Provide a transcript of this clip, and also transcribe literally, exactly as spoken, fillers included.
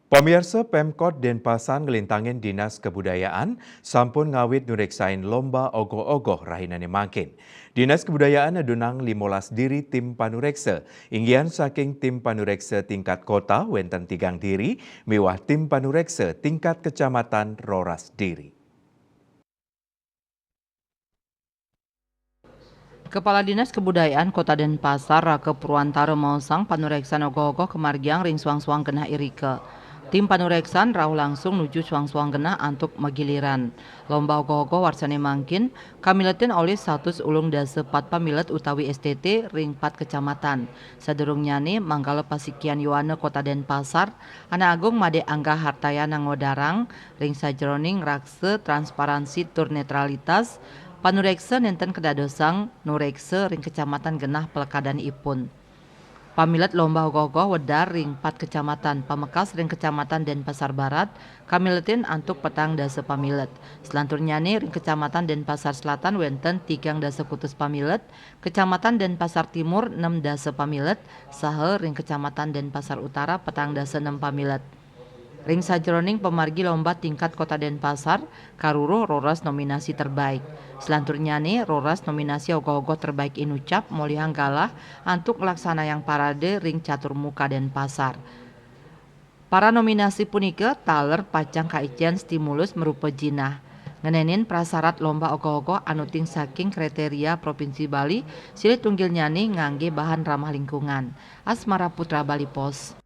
Pamiarsa, Pemkot Denpasar nglintangin Dinas Kebudayaan sampun ngawit nureksain lomba ogoh-ogoh rahinane mangkin. Dinas Kebudayaan nedunang limolas diri tim panureksa, inggihan saking tim panureksa tingkat kota wenten tigang diri miwah tim panureksa tingkat kecamatan roras diri. Kepala Dinas Kebudayaan Kota Denpasar, Rake Purwantara, maosang panureksan ogoh-ogoh kamargiang ring suang-suang genah irika. Tim panureksan rauh langsung nuju suang-suang genah antuk magiliran. Lomba ogoh-ogoh warsane mangkin kamiletin olih satus ulung dasa pat pamilet utawi S T T ring pat kecamatan. Sadurungnyane, manggala pasikian Yowana Kota Denpasar, Anak Agung Made Angga Hartayana ngodarang, ring sajeroning raksa transparansi tur netralitas, panureksa nenten kadadosang nureksa ring kecamatan genah palekadanipun. Pamilet lomba ogoh-ogoh wedar ring pat kecamatan, pamekas ring Kecamatan Denpasar Barat, kamiletin antuk petang dasa pamilet. Selanturnyane ring Kecamatan Denpasar Selatan wenten tigang dasa kutus pamilet, Kecamatan Denpasar Timur nem dasa pamilet, saha ring Kecamatan Denpasar Utara petang dasa nem pamilet. Ring sajeroning pamargi lomba tingkat Kota Denpasar, karuruh roras nominasi terbaik. Selanturnyane, roras nominasi ogoh-ogoh terbaik inucap molihang galah antuk nglaksanayang parade ring Catur Muka Denpasar. Para nominasi punika taler pacang kaicen stimulus marupa jinah. Ngenenin prasarat lomba ogoh-ogoh anutin saking kriteria Provinsi Bali, silih tunggilnyane ngangge bahan ramah lingkungan. Asmara Putra, Bali Post.